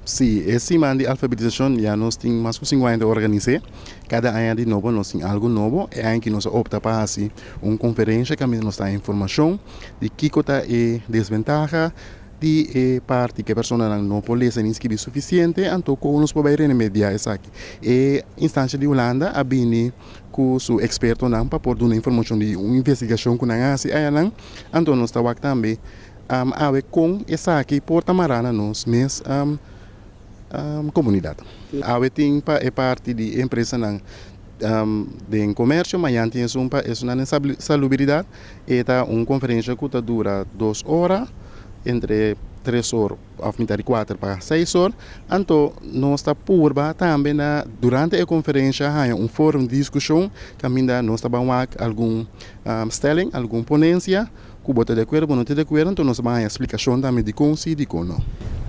Sí, e siman di alfabetisashon ya nos tin mas ku 50 organisá. Kada aña di nobo nos tin algu nobo. E aña aki nos a opta pa hasi un konferensia kaminda nos ta informashon di kiko ta e desventaha di e parti ku e personanan no por lesa ni skibi sufisiente, anto kon nos por bai remediá esaki. E instansia di Hulanda a bini ku su ekspertonan pa por duna informashon di un investigashon ku nan a hasi ayanan. Anto nos ta wak tambe awe kon esaki por ta mará na nos mes komunidat. Awe tin pa e parti di empresanan den komersio, mañan tin esun pa esunnan den salubridat. E ta un konferensia ku ta dura 2 ora, entre 3 or òf mitar di 4 pa 6 or. Anto nos ta purba tambe na durante e konferensia haña un fórum di diskushon kaminda nos ta ban wak algun stelling, algun ponensia ku bo ta di akuerdo, bo no ta di akuerdo, anto nos ta ban haña splikashon tambe di kon si, di kon no.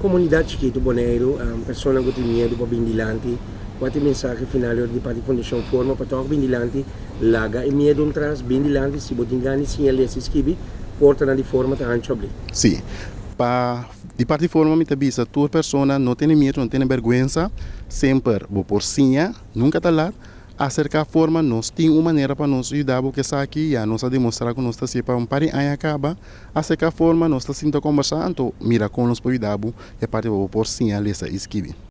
Komunidat chikitu Boneiru, persona ku tin miedu pa bin dilanti, kua ta e mensahe final di parti Fundashon Forma pa tòg bin dilanti, laga e miedu atras, bin dilanti, si bo tin gana di siña lesa i skibi, portanan di Forma ta hanchu habrí. Sí, pa di parti Forma mi ta bisa tur persona: no tene miedu, no tene bèrgwensa, semper bo por siña, nunka ta lat. Aserká Forma, nos tin un manera pa nos yuda bo ku esaki, ya nos a demostrá ku nos ta hasié pa un par di aña kaba. Aserká Forma, nos ta sinta kombersá, anto mira kon nos por yuda bo e parti pa bo por siña lesa i skibi.